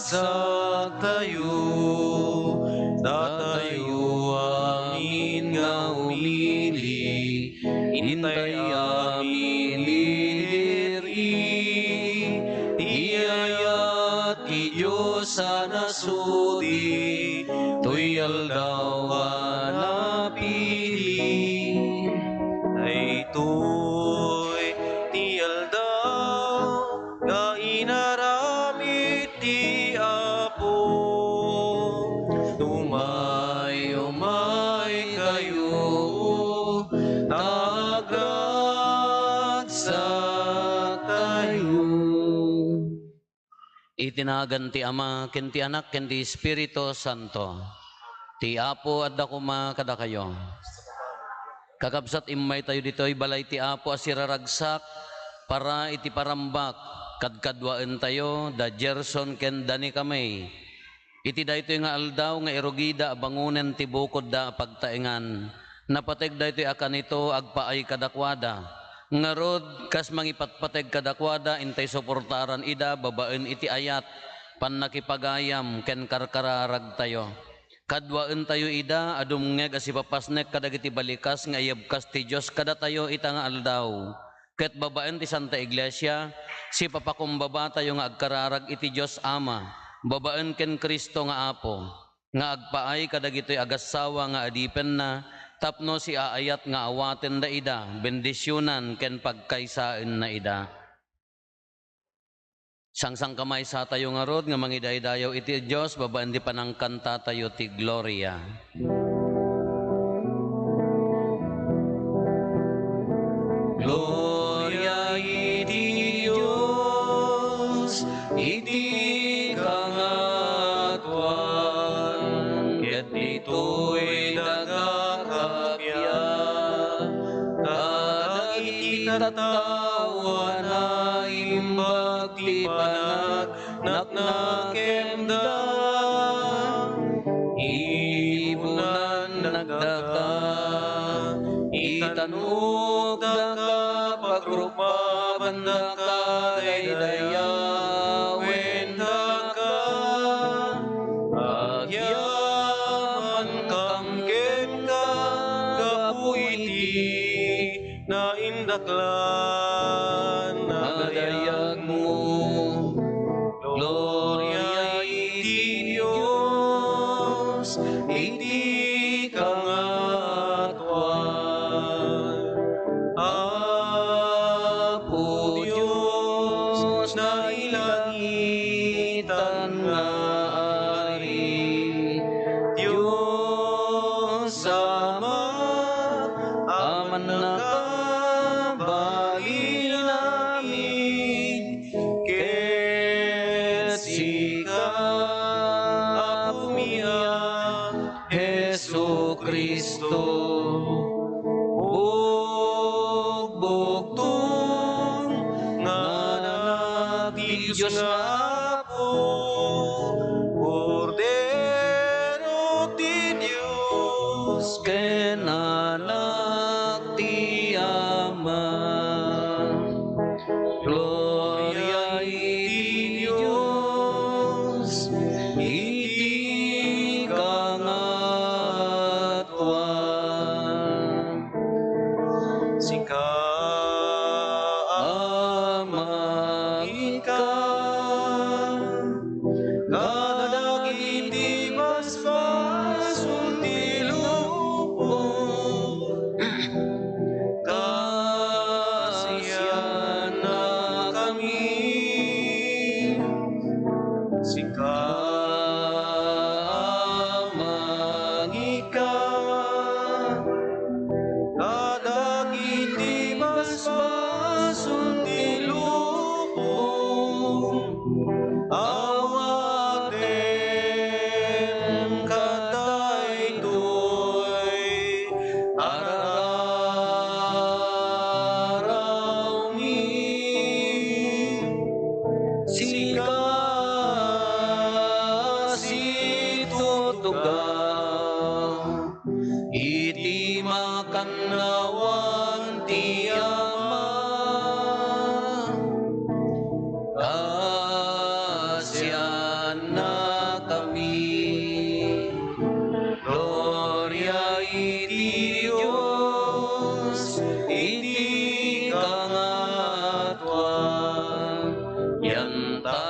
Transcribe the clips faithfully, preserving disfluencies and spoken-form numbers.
Saktayo, datayo amin nga umili, intay amin lideri, ti ayat ti Dios a nasudi, toy aldaw a napili. Daytoy ti aldaw nga inaramid ti Apo. Umay, umay kayo, ta agragsaktayo. Iti nagan ti Ama, ken ti Anak, ken ti Espiritu Santo. Ti Apo adda koma kadakayo. Kakabsat, immaytayo ditoy balay ti Apo a siraragsak para iti parambak. Kadkaduaentayo da Gerson ken da Nicamey. Iti daytoy nga aldaw nga irugida a bangonen ti bukodda a pagtaengan, napateg daytoy a kanito agpaay kadakuada. Ngarud, kas mangipatpateg kadakuada, intay suportaran ida babaen iti ayat, pannakipagayam, ken karkararagtayo. Kaduaentayo ida a dumngeg a sipapasnek kadagiti balikas nga iyebkas ti Dios kadatayo ita nga aldaw. Ket babaen ti Santa Iglesia, sipapakumbabatayo nga agkararag iti Dios Ama, babaen ken Cristo nga Apo, nga agpaay kadagitoy agassawa nga adipenna tapno siaayat nga awatenda ida, bendisionan ken pagkaysaenna ida. Sangsangkamaysatayo ngarud nga mangidaydayaw iti Dios babaen ti panangkantatayo ti Gloria. Gloria iti Dios iti kangatoan, ket ditoy daga kappia. Kadagiti tattao a naimbag ti panag- naknakemda. Ipunannakdaka, itanukdaka, pagrukmabandaka, daydayawendaka. Agyamankam kenka gapu iti naindaklan a dayagmo. Gloria iti Dios iti kangatoan. Apo Dios, nailangitan nga Ari, Dios Ama a mannakabalin amin, ket sika, Apomi a Jesu-Cristo, bugbugton nga Anak ti Dios nga Apo, Kordero ti Dios, ken Anak ti Ama. Gloria iti Dios iti kangatoan. Sika, Ama, ika kadagiti basbason ti lubong, kasiannakami. Sika, Ama, ika kadagiti basbason ti lubong,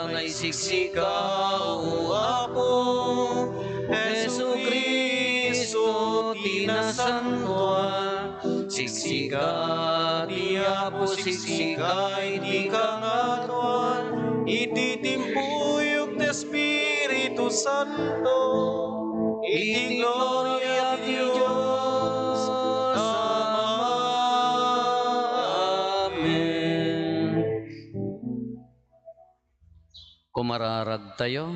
Nga isiksika, O Apo, Jesu-Cristo ti nasantoan. Siksika ti Apo, siksika iti kangatoan, iti timpuyog ti Espiritu Santo, iti gloria ti Dios Ama. Amen. Kumararagtayo.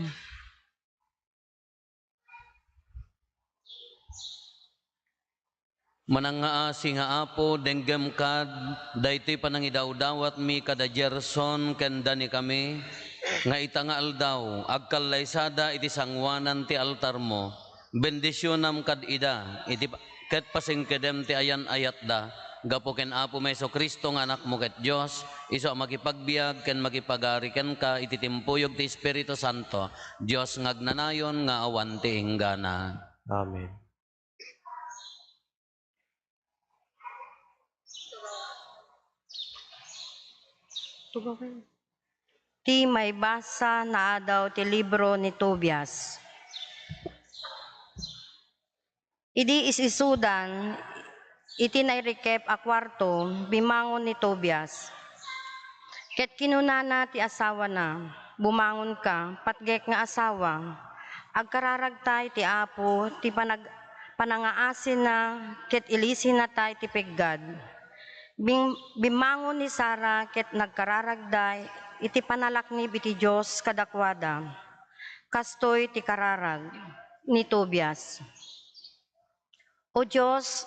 Manangngaasi nga Apo, denggem kad daytoy panangidawdawatmi kada Gerson ken Dani kami, nga ita nga aldaw, agkallaysada iti sangoanan ti altarmo. Bendisionam kad ida, iti pa-, ket pasingkedem ti ayan-ayatda, gapu ken Apomi Jesu-Cristo nga Anakmo ket Dios, isu a makipagbiag ken makipagari kenka iti timpuyog ti Espiritu Santo, Dios nga agnanayon nga awan ti inggana. Amen. Ti maibasa naadaw ti libro ni Tobias. Idi is-isudan, iti nairikep a kuarto, bimangon ni Tobias. Ket kinunana ti asawana, "Bumangonka, patgek nga asawa. Agkararagtay ti Apo ti panag-, panangaasina ket ilisinatay ti peggad." Bim-, bimmangon ni Sara ket nagkararagda iti panalaknib iti Dios kadakuada. Kastoy ti kararag ni Tobias. O Dios,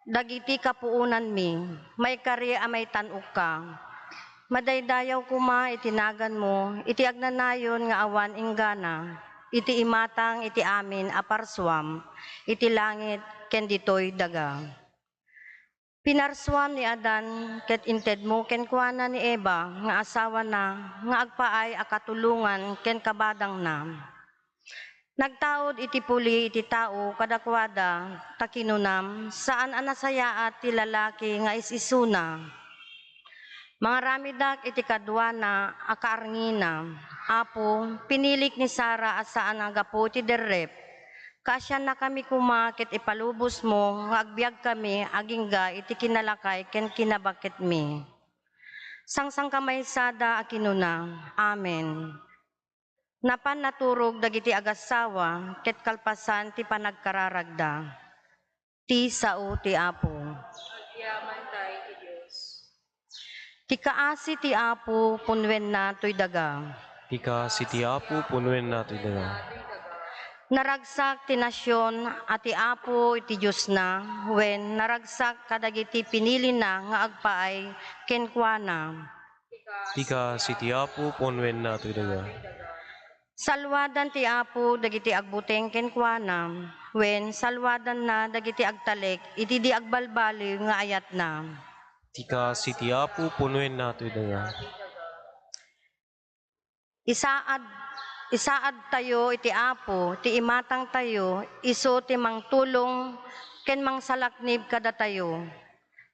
dagiti kapuonanmi, maikari a maitan-okka. Madaydayaw koma iti naganmo iti agnanayon nga awan inggana, iti imatang iti amin a parsuam, iti langit ken ditoy daga. Pinarsuam ni Adan ket intedmo kenkuana ni Eva nga asawana nga agpaay a katulongan ken kabadangna. Nagtaud iti puli iti tao kadakuada, ta kinunam, "Saan a nasayaat ti lalaki nga is-isuna." Mangaramidak iti kaduana a kaarngina. Apo, pinilik ni Sara a saan a gapu iti derrep. Kaasiannakami koma ket ipalubosmo nga agbiagkami agingga iti kinalakay ken kinabaketmi. Sangsangkamaysada a kinuna, "Amen." Napan naturog dagiti agassawa ket kalpasan ti panagkararagda. Ti sao ti Apo. Agyaman tayo ti Dios. Ti kaasi ti Apo, punwenna toy daga. Ti kaasi ti Apo, punwenna toy daga. Naragsak ti nasion a ti Apo iti Diosna, wen naragsak kadagiti pinilina nga agpaay kenkuana. Ti kaasi ti Apo, punwenna toy daga. Salwadan ti Apo dagiti agbuteng kenkuana, wen salwadanna dagiti agtalek iti di agbalbaliw nga ayatna. Ti kaasi ti Apo, punwenna toy daga. Isaad, isaadtayo iti Apo, ti imatangtayo, isu ti mangtulong ken mangsalaknib kadatayo.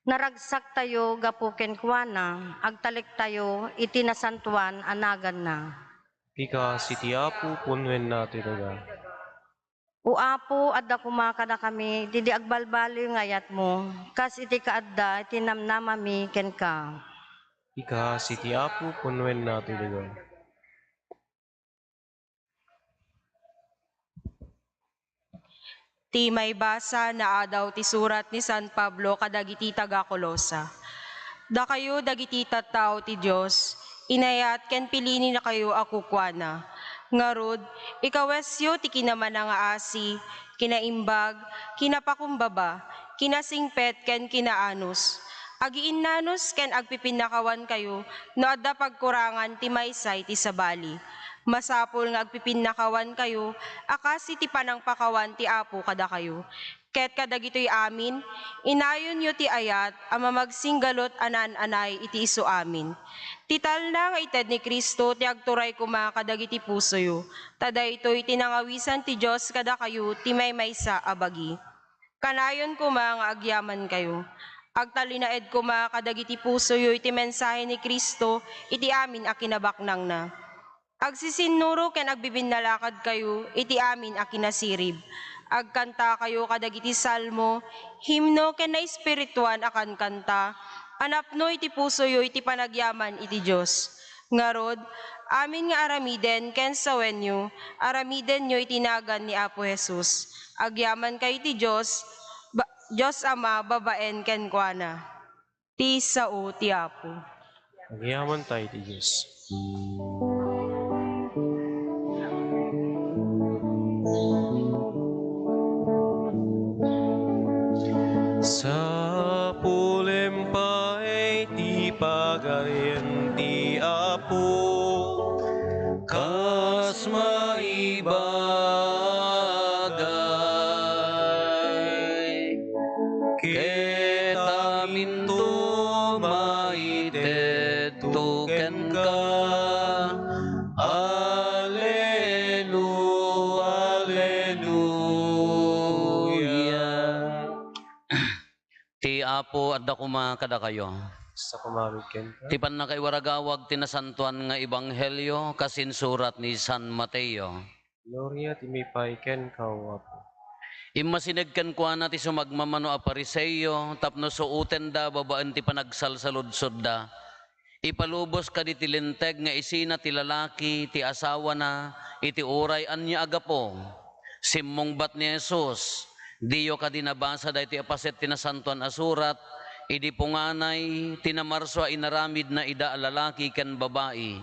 Naragsaktayo gapu kenkuana, agtalektayo iti nasantoan a naganna. Ti kaasi ti Apo, punwenna toy daga. O Apo, adda koma kadakami ti di agbalbaliw nga ayatmo, kas iti kaadda iti namnamami kenka. Ti kaasi ti Apo, punwenna toy daga. Ti maibasa naadaw ti surat ni San Pablo kadagiti taga-Colosa. Dakayo dagiti tattao ti Dios, inayat ken pilininakayo a kukuana. Ngarud, ikawesyo ti kinamanangaasi, kinaimbag, kinapakumbaba, kinasingpet ken kinaanus. Agiinnanus ken agpipinnakawankayo no adda pagkurangan ti maysa iti sabali. Masapul nga agpipinnakawankayo a kas iti panangpakawan ti Apo kadakayo. Ket kadagitoy amin, inayonyo ti ayat a mamagsinggalut a naan-anay iti isuamin. Ti talna nga ited ni Cristo ti agturay koma kadagiti pusoyo, ta daytoy ti nangawisan ti Dios kadakayo ti maymaysa a bagi. Kanayon koma nga agyamankayo. Agtalinaed koma kadagiti pusoyo iti mensahe ni Cristo iti amin a kinabaknangna. Agsisinnuro ken agbibinnalakadkayo iti amin a kinasirib. Agkantakayo kadagiti salmo, himno ken naespirituan a kankanta a napno iti pusoyo iti panagyaman iti Dios. Ngarud, amin nga aramiden ken sawenyo, aramidenyo iti nagan ni Apo Jesus. Agyamankay iti Dios, ba-, Dios Ama babaen kenkuana. Ti sao ti Apo. Agyamanta iti Dios. Sapulem pay ti Pagarian ti Apo, kas maibagay. Ket aminto maitedto kenka. Alelu-, Aleluya. Ti Apo adda koma kadakayo. Sa kumarod kenka. Ti pannakaiwaragawag ti nasantoan nga ebanghelio kas insurat ni San Mateo. Gloria ti mipay kenka, O Apo. Immasineg kenkuana ti sumagmamano a Fariseo tapno suotenda babaen ti panagsalsaludsodda. Ipalubos kaditi linteg nga isina ti lalaki ti asawana iti uray ania a gapu. Simmungbat ni Jesus, "Diyo kadi nabasa daytoy a paset ti Nasantoan a Surat? Idi punganay, ti namarsua inaramidna ida a lalaki ken babai."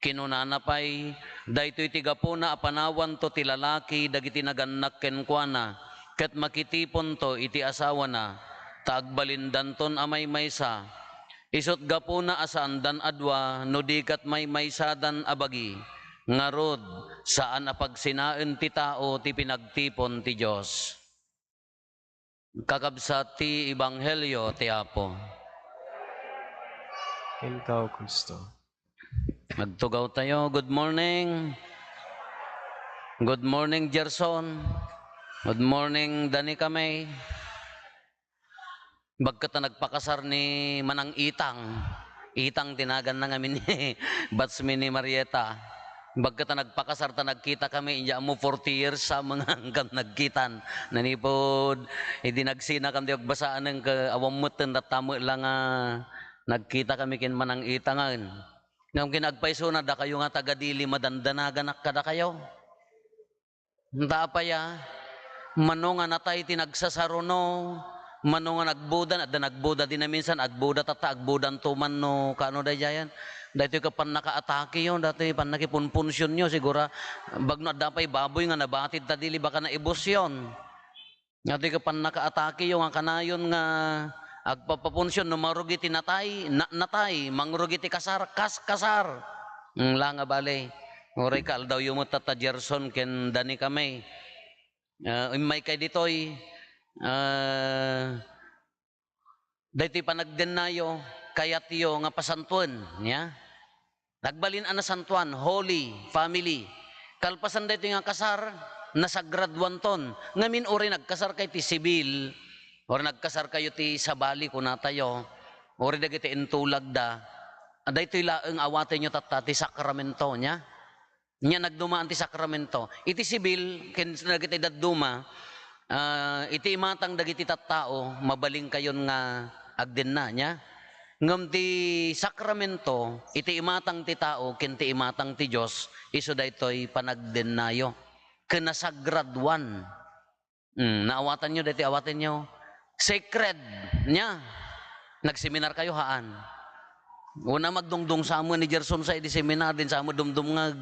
Kinunana pay, "Daytoy ti gapuna a panawanto ti lalaki dagiti nagannak kenkuana, ket makitiponto iti asawana, ta agbalindanton a maymaysa. Isut' gapuna a saandan a dua no di ket maymaysadan a bagi. Ngarud, saan a pagsinaen ti tao ti pinagtipon ti Dios." Kakabsat, ti ebanghelio ti Apo. Kenka, O Cristo. Agtugawtayo. Good morning. Good morning, Gerson. Good morning, Dani Kamay. Bagka ta nagpakasar ni Manang Itang. Itang ti naganna ngamin ni batchmi ni Marieta. Bagka ta nagpakasar ta nagkitakami, inya ammo forty years sa mga hanggang nagkitan. Nanipod, idi nagsinakam ti agbasaan ken awan met ti tattamo la nga nagkitakami ken Manang Itang. Ngem ken agpaysona, dakayo nga taga-Dili, madandanaganak kadakayo. Anta apay a, mano nga natay ti nagsasaruno, mano nga nagbuda, adda nagbuda di naminsan, agbuda tatta, agbudanto man no, kaano daydiayen? Daytoy ket pannakaatakeyo, daytoy pannakipunpunsionyo, sigura, bagno adda pay baboy nga nabatid ta dili baka naibusion. Daytoy ket pannakaatakeyo nga kanayon nga agpapapunsion no marugi ti natay, na-, natay, mangrugi ti kasar, kas-, kasar. Mm, la nga bale. Uray kaaldawyo met tatta, Gerson ken Dani Kamay. Ah, immaykay ditoy, ah, daytoy panagdennayo, kayatyo nga pasantoen, nia? Nagbalin a nasantoan, holy family. Kalpasan daytoy nga kasar, nasagraduanton. Ngamin, uray nagkasarkayo ti sibil, uray nagkasarkayo ti sabali, kunatayo, uray dagiti intulagda, daytoy laeng awatenyo tatta ti sakramento, nia? Nia nagdumaan ti sakramento. Iti sibil, ken dagiti dadduma, ah, iti imatang dagiti tattao, mabalinkayon nga agdenna, nia? Ngem ti sakramento, iti imatang ti tao, ken ti imatang ti Dios, isu daytoy panagdennayo. Ken nasagraduan. Mm, naawatanyo daytoy awatenyo? Sacred, nia? Nagseminarkayo, haan? Una, magdungdung sa met ni Gerson sa idi seminar, din sa met dumdumngeg.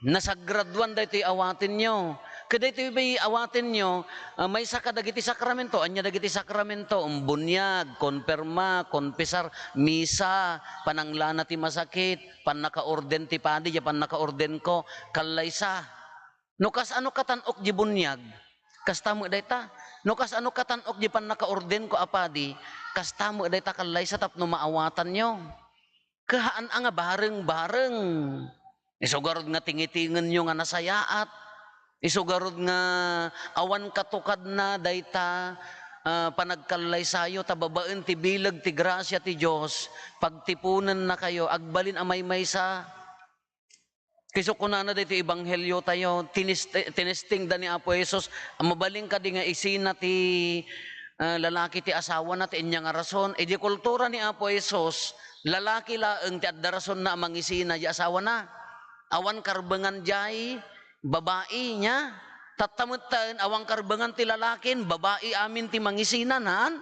Nasagraduan daytoy awatenyo. Ket daytoy pay awatenyo, ah, maysa kadagiti sakramento. Ania dagiti sakramento? Bunyag, konperma, konpesar, misa, pananglana ti masakit, pannakaorden ti padi, diay pannakaordenko, kallaysa. No kasano katan-ok di bunyag, kasta met dayta. No kasano katan-ok di pannakaordenko a padi, kasta met dayta, kallaysa, tapno maawatanyo. Ket haan a nga bareng-bareng. Isu garud nga tingitingenyo nga nasayaat. Isu garud nga awan katukadna dayta, ah, panagkallaysayo, ta babaen ti bileg ti grasia ti Dios, pagtiponennakayo, agbalin a maymaysa. Isu kunana daytoy ebanghelio tayo, tiniste-, tinestingda ni Apo Jesus, "Mabalin kadi nga isina ti, ah, lalaki ti asawana ti ania nga rason?" Idi kultura ni Apo Jesus, lalaki laeng ti adda rasonna a mangisina di asawana. Awan karbengan diay babai nia. Tatta metten, awan karbengan ti lalakin, babai amin ti mangisinan, han?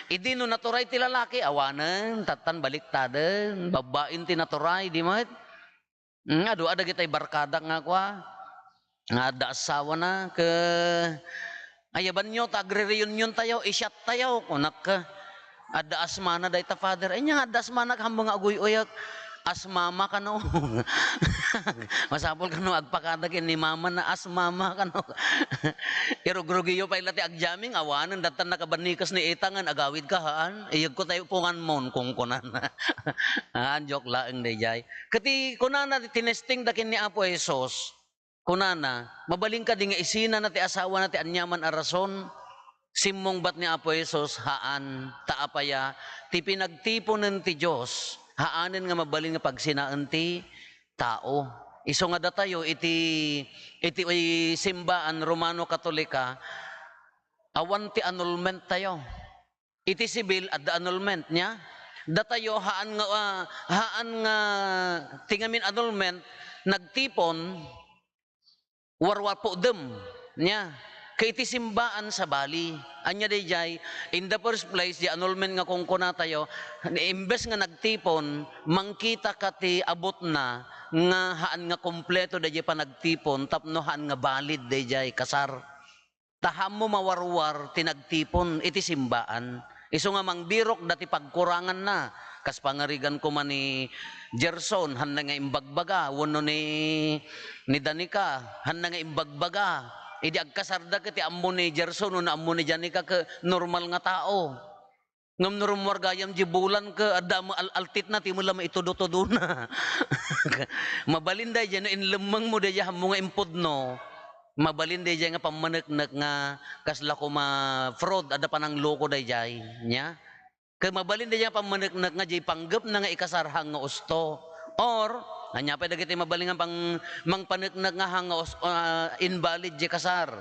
Idi no naturay ti lalaki, awanen, tattan baliktaden, babain ti naturay, di met? Mm, adu, adagitay barkadak nga kua, nga adda asawana, ke, "Ayabanyo ta agre-reunion tayo, i-shot tayo," kunak. Adda asmana dayta, Father. Ania nga adda asmana, hammo nga aguy-uyak. Asmama kano. Masapul kano agpakada ken ni mama na asmama kano. Irugrugiyo pay la ti agjaming, awanen dattan nakabannikas ni ita ngan agawid ka, haan? Iyegko tayo pungan mon, kungkunan. Haan, joke laeng dayjay. Kati kunana ti tinesting da ken ni Apo Jesus. Kunana, "Mabalin kadi nga isinana ti asawana ti aniaman a rason?" Simmungbat ni Apo Jesus, "Haan, ta apaya, ti pinagtiponen ti Dios, haanen nga mabalin nga pagsinaen ti tao." Isu nga datayo iti, iti simbaan Romano Katolika, awan ti annulment tayo. Iti sibil, adda annulment nia. Datayo, haan nga, ah, haan nga ti ngamin annulment, nagtipon, warwar pudem nia. Ket iti simbaan, sabali. Ania dayjay? In the first place, di annulment nga kunkunatayo, imbes nga nagtipon, mangkita ka ti abutna nga haan nga kompleto dayjay panagtipon tapno haan nga valid dayjay kasar. Ta haanmo mawarwar ti nagtipon iti simbaan. Isu nga mangbirok dati pagkuranganna. Kas pangarigan koma ni Gerson, hanna nga imbagbaga, wenno ni, ni Danica, hanna nga imbagbaga. Idi agkasarda ket ti ammo ni Gerson wenno ammo ni Danica ket normal nga tao. Ngem no rummuar gayam di bulan ket adda met al-altitna, ti met la maitudo-tudona. Mabalin daydiay no inlemmengmo daydiay, haanmo nga impudno. Mabalin daydiay nga pammaneknek nga kasla koma fraud, adda panangloko daydiay. Nia? Ket mabalin daydiay nga pammaneknek nga diay panggepna nga ikasar haan nga usto. Or, ania pay dagiti mabalin nga pang-, mangpaneknek nga haan nga us-, ah, invalid diay kasar?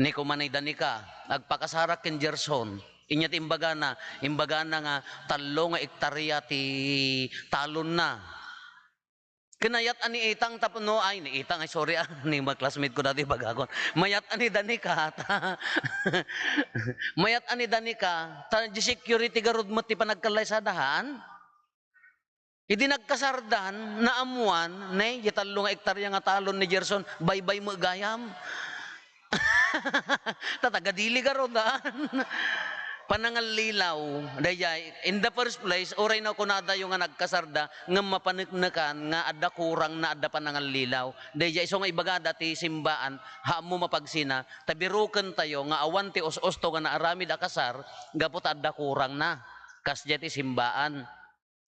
Ni koma ni Danica, agpakasarak ken Gerson. Inya ti imbagana, imbagana nga tallo nga ektaria ti talonna. Ken mayat a ni Itang tapno, ay, ni Itang, ay, sorry, ah, ni ma-classmate ko dati bagakon. Mayat a ni Danica, ta, mayat a ni Danica, ta di security garud met ti panagkallaysada haan. Idi nagkasardan, naammuan, ne, diay tallo nga ektaria nga talon ni Gerson, baybay met gayam. Ta taga-Dili garud, haan. Panangallilaw, daydiay, in the first place, uray no kunadayo nga nagkasarda, ngem mapaneknekan nga adda kurangna, adda panangallilaw. Daydiay, isu nga ibagada ti simbaan, haanmo mapagsina, ta birokentayo nga awan ti us-usto nga naaramid a kasar, gapu ta adda kurangna. Kasdiay ti simbaan.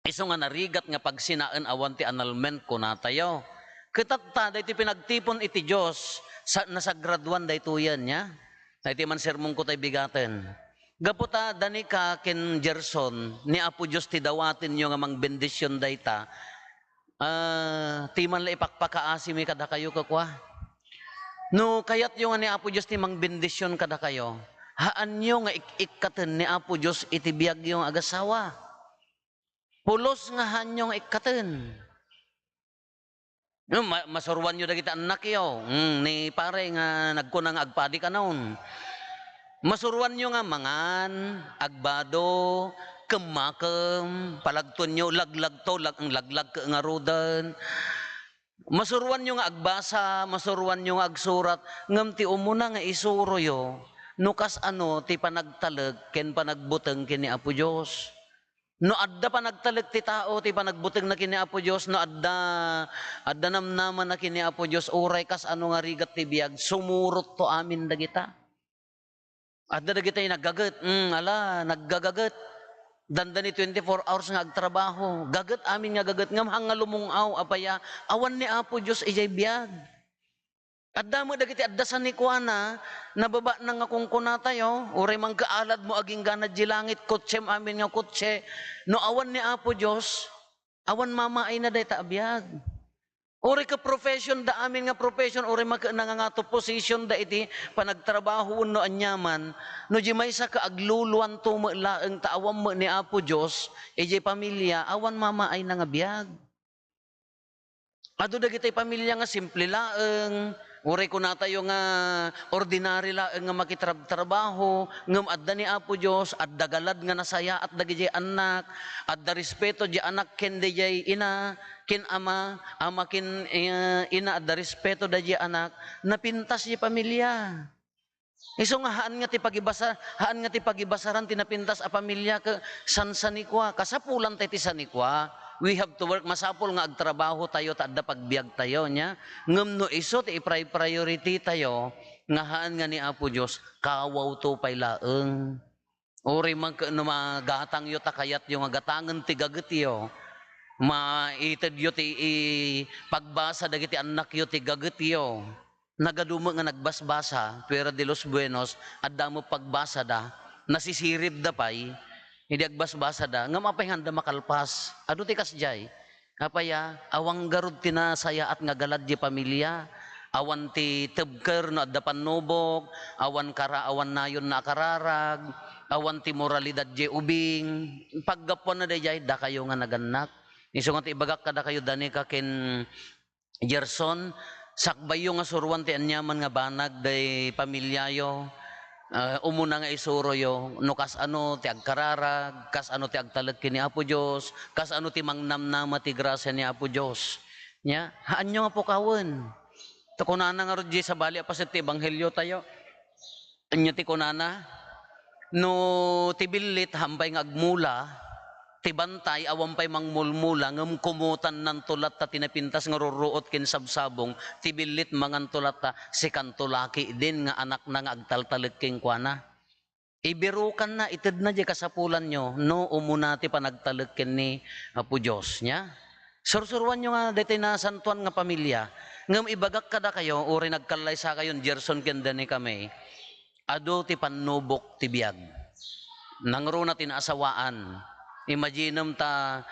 Isu nga narigat nga pagsinaen awan ti annulment, kunatayo. Ket tatta, daytoy pinagtipon iti Dios, sa-, nasagraduan daytoyen, nia? Daytoy man sermonko tay bigaten. Gapu ta Danica ken Gerson, ni Apo Dios ti dawatenyo nga mangbendision dayta, ah, ti man la ipakpakaasimi kadakayo, kua. No kayatyo nga ni Apo Dios ti mangbendision kadakayo, haanyo nga ik-ikkaten ni Apo Dios iti biagyo nga agasawa. Pulos nga haanyo nga ikkaten. No, ma-, masuroanyo dagiti annakyo. Mm, ni pare nga nagkuna nga agpadi kanon. Masuroanyo nga mangan, agbado, kemmakem, palagtuenyo, laglagto, lag-, laglag ket ngaruden. Masuroanyo nga agbasa, masuroanyo nga agsurat, ngem ti umuna nga isuroyo, no kasano ti panagtalek ken panagbuteng ken ni Apo Dios. No adda panagtalek ti tao ti panagbutengna ken ni Apo Dios, no adda, adda namnamana ken ni Apo Dios, uray kasano nga rigat ti biag, sumurotto amin dagita. Adda dagiti naggaget, mm, ala, naggagaget. Dandani twenty-four hours nga agtrabaho. Gaget amin nga gaget, ngem haan nga lumung-aw, apaya, awan ni Apo Dios idiay biag. Adda met dagiti adda sanikuana, nababatna nga kunkunatayo, uray mangkaaladmo agingga na diay langit, kotsem amin nga kotse. No awan ni Apo Dios, awan mamaayna dayta a biag. Uray ket profession da, amin nga profession, uray man ket nangangato position da iti panagtrabaho wenno aniaman, no di maysa ket agluluanto met laeng ta awan met ni Apo Dios, idiay pamilia, awan mamaayna nga biag. Adu dagiti pamilia nga simple laeng, uray kunatayo nga ordinary laeng nga makitrabtrabaho, ngem adda ni Apo Dios, adda galad nga nasayaat dagidiay annak, adda respeto di anak ken diay ina, ken ama, ama ken, eh, ina, adda respeto daydiay anak, napintas di pamilia. Isu nga haan nga ti pagibasa-, haan nga ti pagibasaran ti napintas a pamilia ket sansanikua. Kasapulan tayo ti sanikua. We have to work. Masapul nga agtrabaho tayo ta adda pagbiag tayo, nya. Ngem no isu ti i-pri-, priority tayo, nga haan nga ni Apo Dios, kawaw to pay laeng. Uray man ket no magatangyo ta kayatyo nga gatangen ti gagetyo, maitedyo ti i-, pagbasa dagiti annakyo ti gagetyo. Nagadu met nga nagbasbasa, fuera de los buenos, adda met pagbasada, nasisiribda pay, idi agbasbasada, ngem apay nga adda makalpas? Adu ti kasdiay. Apay a, awan garud ti nasayaat nga galad di pamilia, awan ti tebker no adda pannubok, awan kara-, awan nayon nga akararag, awan ti moralidad di ubing. Paggapuanna daydiay, dakayo nga nagannak. Isu nga ti ibagak kadakayo, Danica ken Gerson, sakbayyo nga suroan ti aniaman nga banag day pamiliayo. Ah, umuna nga isuroyo no kasano ti agkararag, kasano ti agtalek ken ni Apo Dios, kasano ti mangnamnama ti grasia ni Apo Dios. Nya, haanyo nga pukawen. Ta kunana ngarud di sabali a paset ti ebanghelio tayo. Anya ti kunana? No ti billit, haan pay nga agmula, ti bantay, awan pay mangmulmula, ngem kumotannanto latta ti napintas nga rurruot ken sabsabong, ti billit manganto latta, sikanto la ketdin nga anakna nga agtaltalek kenkuana. Ibirukanna, itedna di kasapulanyo, no umuna ti panagtalek ken ni Apo Dios. Nya? Sursuroanyo nga daytoy nasantoan nga pamilia. Ngem ibagak kadakayo, uray nagkallaysakayon, Gerson ken Danica May, adu ti pannubok ti biag. Nangruna ti naasawaan. Imaginem ta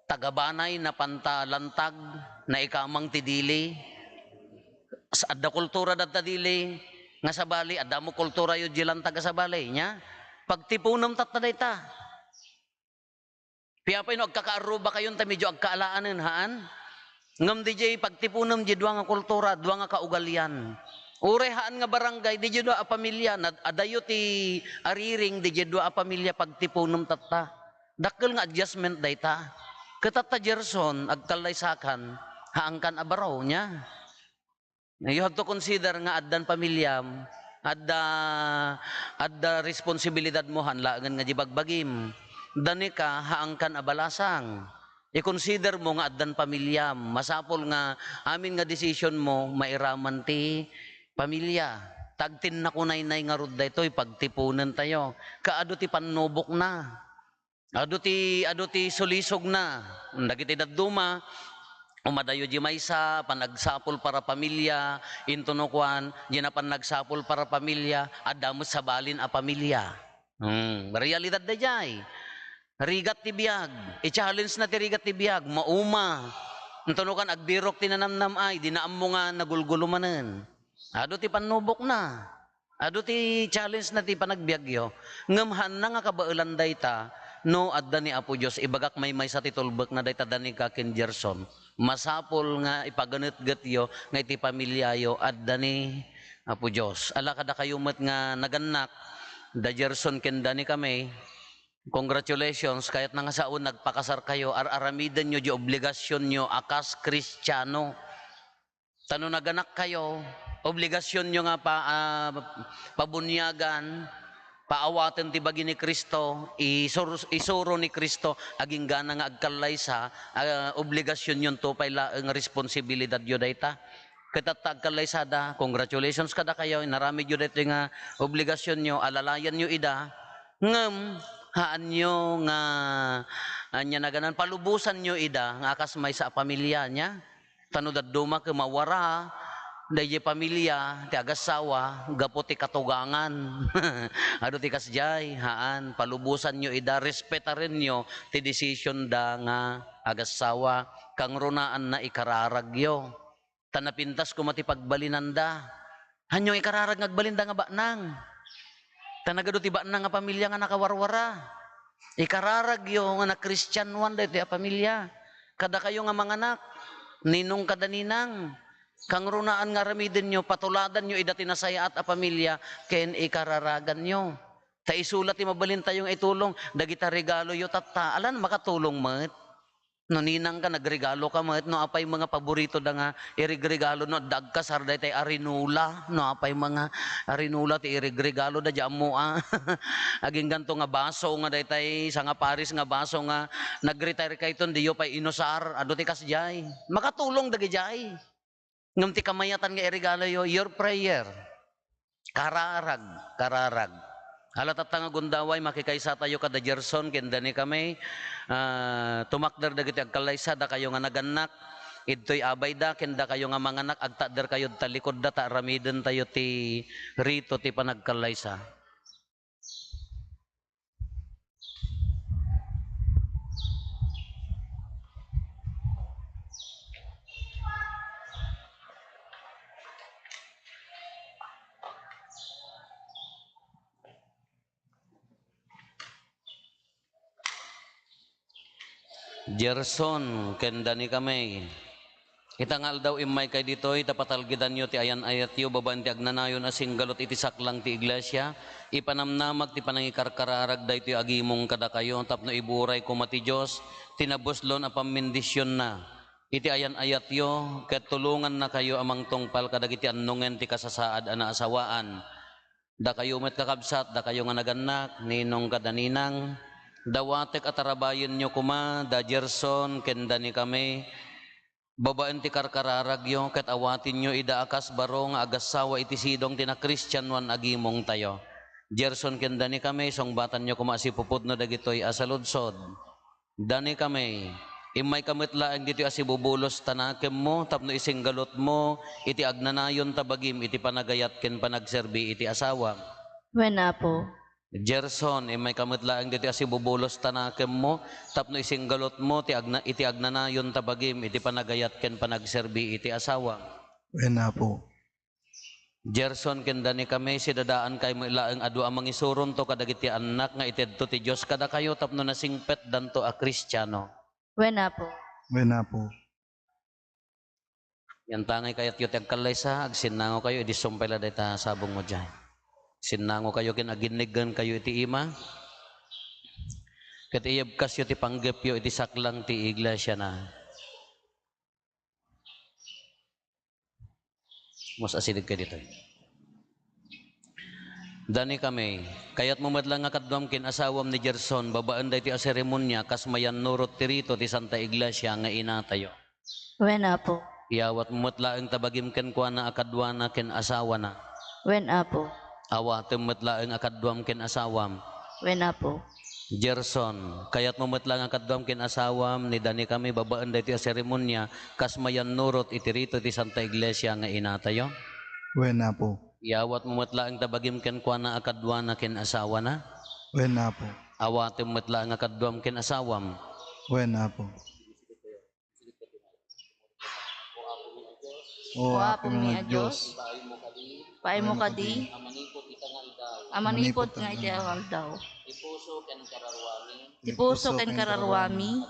taga-Banay, napanta Lantag, naikamang ti dili. Adda kultura dayta dili nga sabali, adda met kulturayo di Lantag a sabali, nya? Pagtiponem tatta dayta. Piapay no agkakaarrubakayon ta medio agkaalaanen, haan? Ngem didiay pagtiponem di dua nga kultura, dua nga kaugalian. Uray haan nga barangay, didiay dua a pamilya, nad-, adayo ti ariring, didiay dua a pamilya pagtiponem tatta. Dakkel nga adjustment dayta. Ket tatta, Gerson, agkallaysakan, haankan a baro, nya? You have to consider nga addan pamilyam, adda, adda responsibilidadmo, haan laengen nga di bagbagim. Danica, haankan a balasang. I-consider mo nga addan pamilyam. Masapul nga amin nga decision mo, mairaman ti pamilya. Tagtinna ko naynay ngarud daytoy, pagtiponen tayo. Kaadu ti pannubokna. Adu ti, adu ti sulisogna. Dagiti dadduma, umadayo di maysa, panagsapul para pamilya, intono kuan, di na panagsapul para pamilya, adda met sabalin a pamilya. Hmm, realidad daydiay. Rigat ti biag, i-challenge na ti rigat ti biag, mauma. Intono kuan, agbirok ti nanamnam ay, di na ammo nga nagulgulo manen. Adu ti pannubokna. Adu ti challenge na ti panagbiagyo. Ngem haanna nga kabaelan dayta no adda ni Apo Dios. Ibagak maymaysa ti tulbekna dayta, Danica ken Gerson. Masapul nga ipaganetgetyo nga iti pamilyayo adda ni Apo Dios. Ala kadakayo met nga nagannak, da Gerson ken Danica May, congratulations, kayatna nga sao nagpakasarkayo, ar-aramidenyo di obligasionyo a kas Kristiano. Ta no naganakkayo, obligasionyo nga pa-, ah, pabuniagan, paawaten ti bagi ni Cristo, isur-, isuro ni Cristo, aginggana nga agkallaysa, ah, obligasionyo pay laeng nga responsibilidadyo dayta. Ket tatta agkallaysada, congratulations kadakayo, inaramidyo daytoy nga obligasionyo, alalayanyo ida, ngem haanyo nga, ania naganan, palubosanyo ida nga a kas maysa a pamilya, nia? Ta no dadduma ket mawara, Daydiay pamilia ti agassawa gapu ti katugangan. Adu ti kasdiay, haan, palubosanyo ida, respetarenyo ti decision da nga agassawa. Kangrunaanna ikararagyo. Ta napintas koma ti pagbalinanda. Hanyo ikararag nga agbalinda nga baknang. Ta nagadu ti baknang a pamilia nga nakawarwara. Ikararagyo nga nakristianoan daytoy a pamilia. Kadakayo nga manganak, ninong kada ninang, kangrunaan nga aramidenyo, patuladanyo ida ti nasayaat a pamilia ken ikararaganyo. Ta isu la ti mabalintayo nga itulong, dagita regaloyo tatta, alan makatulong met. No ninang ka, nagregalo ka met, no apay mga paborito da nga iregregalo, no adda agkasar daytay arinola, no apay mga arinola ti iregregalo da, di ammo a. Agingganto nga baso nga daytay, sangaparis nga baso nga nag-retire kayton, diyo pay inusar, adu ti kasdiay. Makatulong dagidiay. Ngem ti kamayatan nga iregaloyo, your prayer. Kararag, kararag. Ala tatta nga gundaway, makikaysatayo kada Gerson ken Dani Kamey, ah, tumakder dagiti agkallaysa, dakayo nga nagannak, idtoy abayda, ken dakayo nga manganak, agtakderkayo ita likodda, ta aramidentayo ti rito ti panagkallaysa. Gerson ken Dani Kamey. Ita nga aldaw, immaykay ditoy ta patalgedanyo ti ayan-ayatyo babaen ti agnanayon a singgalut iti saklang ti iglesia. Ipanamnamag ti panangikarkararag daytoy agimong kadakayo tapno iburay koma ti Dios ti nabuslon a pammendisionna iti ayan-ayatyo ket tulongannakayo a mangtungpal kadagiti annongen ti kasasaad a naasawaan. Dakayo met, kakabsat, dakayo nga nagannak, ninong kada ninang, dawatek a tarabayenyo koma da Gerson ken Dani Kamey, babaen ti karkararagyo, ket awatenyo ida a kas baro nga agassawa iti sidong ti nakristianoan a gimongtayo. Gerson ken Dani Kamey, sungbatanyo koma a sipupudno dagitoy a saludsod. Dani Kamey, immayka met laeng ditoy a sibubulos ta nakemmo tapno isinggalutmo iti agnanayon ta bagim iti panagayat ken panagserbi iti asawam. Wen, Apo. Gerson, immayka met laeng ditoy a sibubulos ta nakemmo tapno isinggalutmo ti agna-, iti agnanayon ta bagim iti panagayat ken panagserbi iti asawam. Wen, Apo. Gerson ken Dani Kamey, sidadaankay met laeng a dua a mangisuronto kadagiti annak nga itedto ti Dios kadakayo tapno nasingpetdanto a Kristiano. Wen, Apo. Wen, Apo. Yantangay kayatyo ti agkallaysa, agsinnangokayo, idi sumpay la dayta sabongmo diay. Sinnangokayo ken aginniggenkayo iti ima. Ket iyebkasyo ti panggepyo iti saklang ti iglesiana. Mus asidegkay ditoy. Dani Kamey, kayatmo met la nga kaduam ken asawam ni Gerson babaen daytoy a seremonia kas mayannurot ti rito ti Santa Iglesia nga inatayo. Wen, Apo. Iyawatmo met laeng ta bagim kenkuana a kaduana ken asawana. Wen, Apo. Awatem met laeng a kaduam ken asawam. Wen, Apo. Gerson, kayatmo met la nga kaduam ken asawam ni Dani Kamey babaen daytoy a seremonia kas mayannurot iti rito ti Santa Iglesia nga inatayo? Wen, Apo. Iyawatmo met laeng ta bagim kenkuana a kaduana ken asawana? Wen, Apo. Awatem met laeng a kaduam ken asawam? Wen, Apo. O Apo mi nga Dios, paaymo kadi a manipud nga iti aldaw. Ti puso ken kararuami.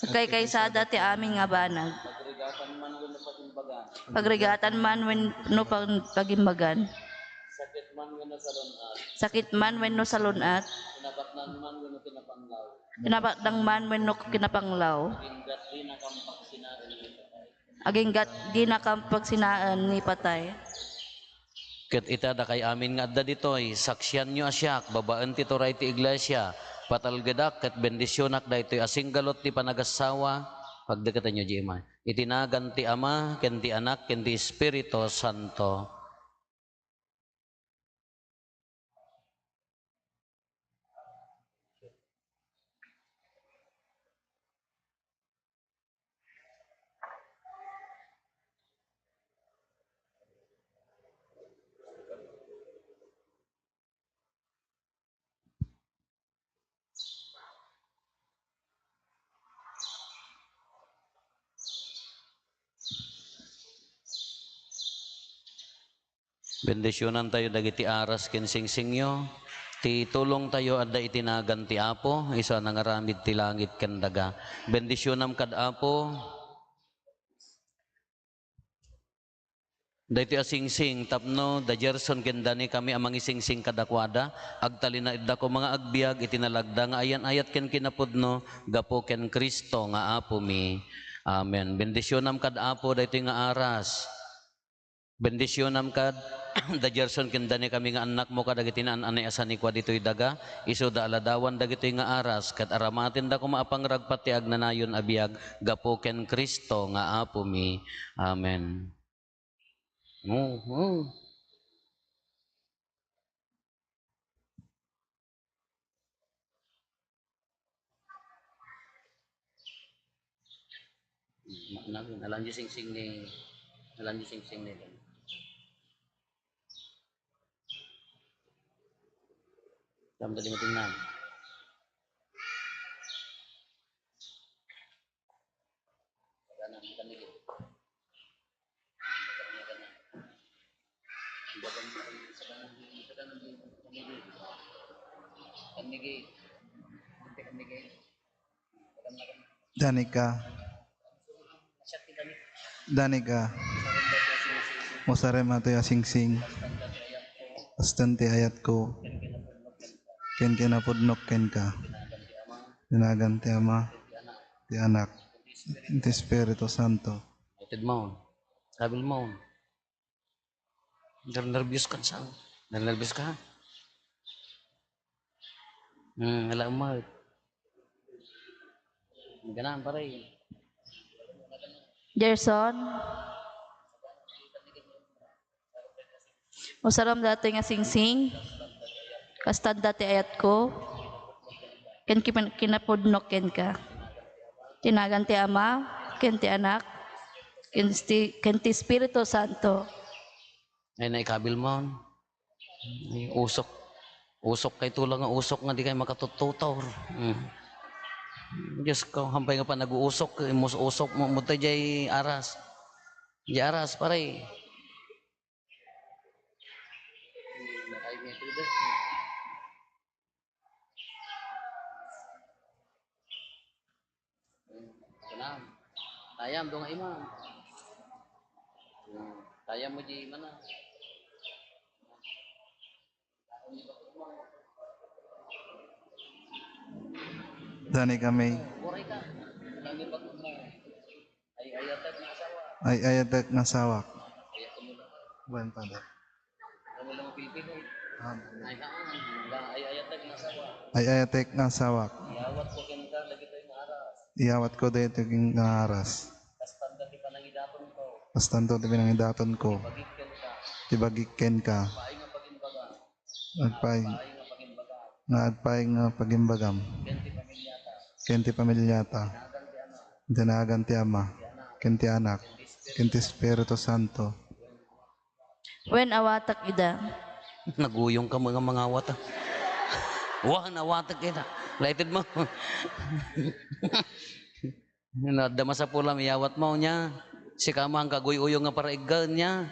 Agkaykaysada ti amin nga banag. Pagrigatan man wenno pagimbagan. Pagrigatan man wenno pag-, pagimbagan. Sakit man wenno salun-at. Sakit man wenno salun-at. Kinabaknang man wenno kinapanglaw. Kinabaknang man wenno kinapanglaw. Aginggat dina kampagsinaen ni patay. Aginggat dina kampagsinaen ni patay. Ket ita, dakay amin nga adda ditoy, saksianyo a siak, babaen ti turay ti iglesia, patalgedak ket bendisionak daytoy a singgalut ti panagassawa, pagdeketanyo diay ima. Iti nagan ti Ama, ken ti Anak, ken ti Espiritu Santo. Bendisyonantayo dagiti aras ken singsingyo. Ti tulongtayo adda iti nagan ti Apo, isu a nangaramid ti langit ken daga. Bendisyonam kad Apo. Daytoy a singsing tapno da Gerson ken Dani kami a mangisingsing kadakuada, agtalinaedda koma nga agbiag iti nalagda nga ayan-ayat ken kinapudno gapu ken Cristo nga Apomi. Amen. Bendisyonam kad Apo daytoy nga aras. Bendisyonam kad da Gerson ken Dani kami nga annakmo kadagiti naan-anay a sanikua ditoy daga, isu da aladawan dagitoy nga aras, ket aramatenda koma a pangragpat ti agnanayon a biag gapu ken Cristo nga Apomi. Amen. Oo, oo. Nalan di singsing ni, nalan di singsing ni. Tama di matingnan. Danika. Danika. Usarem datoy a singsing. Kastan ti ayatko. Ken kinapudnok kenka. Ti nagan ti Ama, ti Anak, ti Espiritu Santo. Ited mo. Sabil mo. Ner-, nerbios ka, sa? Ner-, nerbios ka? Hmm, ala mo. Ganaan, pare. Gerson. Usaram datoy nga singsing, kastan dati ayatko, ken kipan-, kinapudnok kenka. Ti nagan ti Ama, ken ti Anak, ken ti, ken ti Espiritu Santo. Ay, naikabil mo. Ay, usok. Usok kay tula nga usok nga di kay makatututor. Mm. Diyos ko, hampay nga pa nag-uusok, imus-usok mo, mo tayo jay aras. Jay aras, pare. Kanam. Tayam, dua nga imam. Tayam mo di mana. Dani kami. Ay, ayatek nga asawak. Wen, Father. Amen. Ay, ayatek nga asawak. Iyawat ko daytoy nga aras. Kastan ti panangidaton ko. Ti bagik kenka. Agpay. Nga agpay nga pagimbagam. Ken ti pamilyata. Ti nagan ti Ama. Ken ti Anak. Ken ti Espiritu Santo. Wen, awatek ida. Naguyong ka nga mangawat, ah. Wen, awatek ida. Laited mo. No adda masapulam, iyawat mo, nya. Sika man kaguy-uyong nga paraiggaen, nya.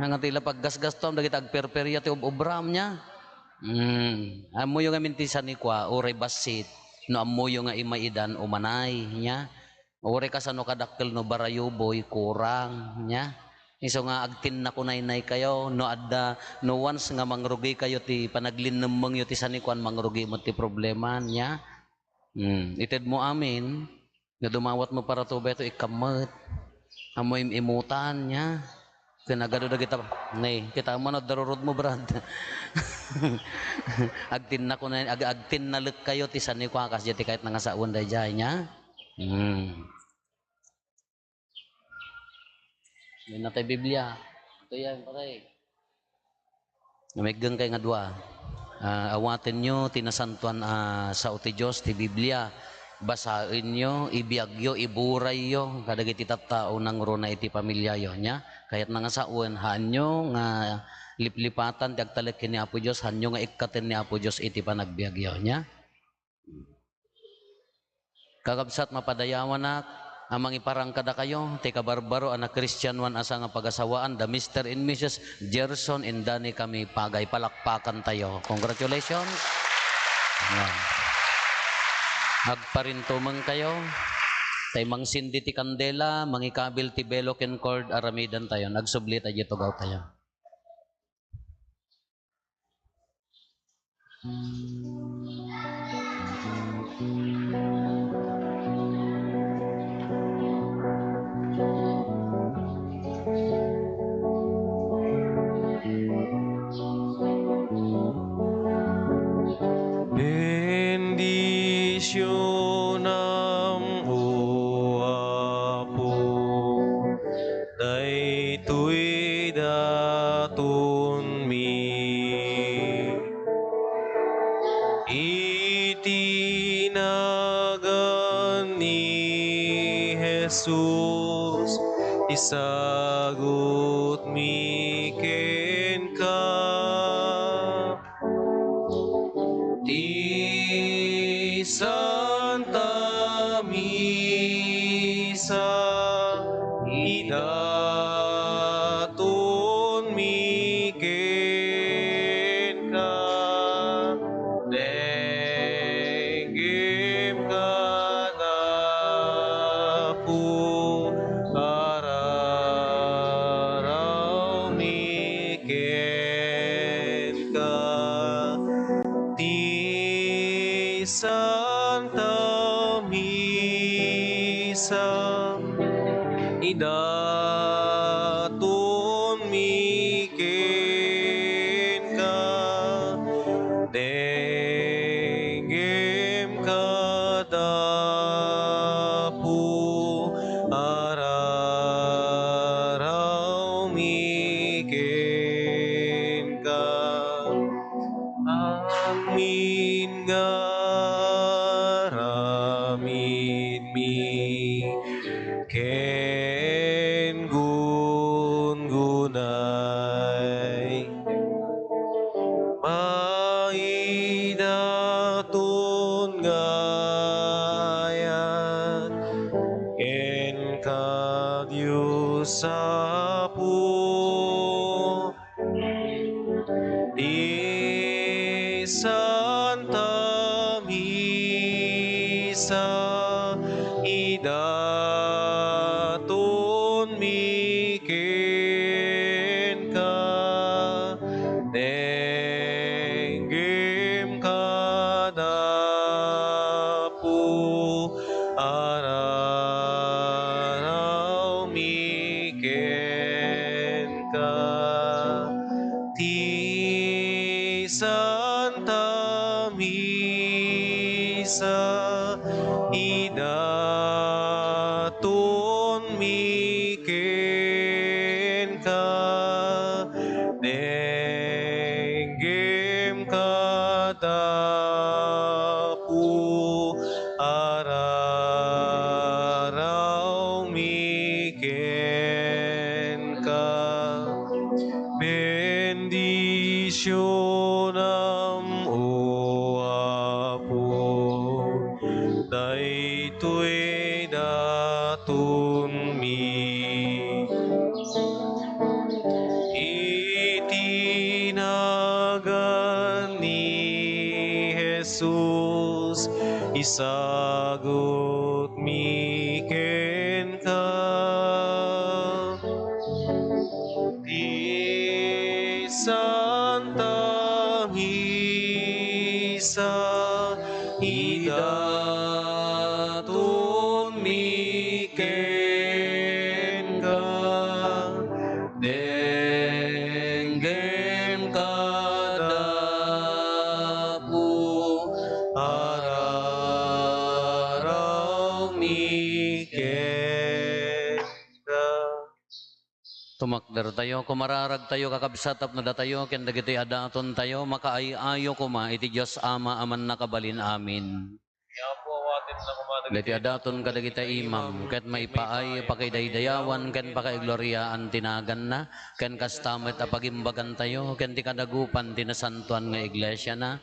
Nga ti la paggasgastuam dagiti agperperia ti ob-obram, nya. Hmm. Ammoyo ngamin ti sanikua, uray bassit. No ammoyo nga imaidan, umanay, nya. Uray kasano kadakkel no barayuboy, kurang, nya. Isu nga agtinnakunaynaykayo, no adda, no once nga mangrugikayo ti panaglinemmengyo ti sanikuan, mangrugi met ti problema, nya. Hmm. Ited mo amin. Nga dumawat mo para tubay to, ikam met. Ammo im-imutan, nya. Ken agadu dagita, ne, kita man, darurod mo, Brad. Agtinnakuna-, ag-, agtinnalekkayo ti sanikua, kas diay ti kayatna nga sawen daydiay, nya. Hmm. May natay Biblia. Ito yan, pare. Namiggen kay nga dua. Ah, awatenyo ti nasantoan a sao ti Dios, ti Biblia. Basaenyo, ibiagyo, iburayyo kadagiti tattao nangruna iti pamiliayo, nya. Kayatna nga sawen, haanyo nga liplipatan ti agtalek ken ni Apo Dios, haanyo nga ikkaten ni Apo Dios iti panagbiagyo, nya. Kakabsat, mapadayawanak, a mangiparang kadakayo, ti kabarbaro a nakristianoan a sanga pagasawaan, da Mister and Missus Gerson and Danny Camipagay. Palakpakantayo. Congratulations. Ayan. Agparintumengkayo. Tay mangsindi ti kandela, mangikabil ti belo ken cord, aramidantayo. Nagsubli ta diay tugawtayo. Bendisionam, O Apo, daytoy datonmi. Iti nagan ni Jesus, isagutmi kenka. Ti Santa Misa, idatonmi kenka, denggem kada Apo, ararawmi kenka. Ti Santa Misa, idatonmi kenka, denggem kada Apo, ararawmi kenka. Amin nga aramidmi ken gungunay, maidaton nga ayat kenka, Dios Apo. Ti Santa Misa, idatonmi kenka, denggem kada Apo, ararawmi kenka. Ti Santa Misa, idatonmi kenka, denggem kada Apo, ararawmi kenka. Bendisionam, O Apo, daytoy datonmi. Iti nagan ni Jesus, isagutmi kenka. Ti Santa Misa, idatonmi kenka, denggem kada Apo, ararawmi kenka. Tumakdertayo, kumararagtayo, kakabsat, tapno datayo ken dagiti adatontayo makaay-ayo koma iti Dios Ama a Mannakabalin-amin. Dagiti adaton kadagiti imam, ket maipaay pakidaydayawan ken pakaigloriaan ti naganna, ken kasta met a pagimbagantayo ken ti kadagupan ti nasantoan nga iglesiana.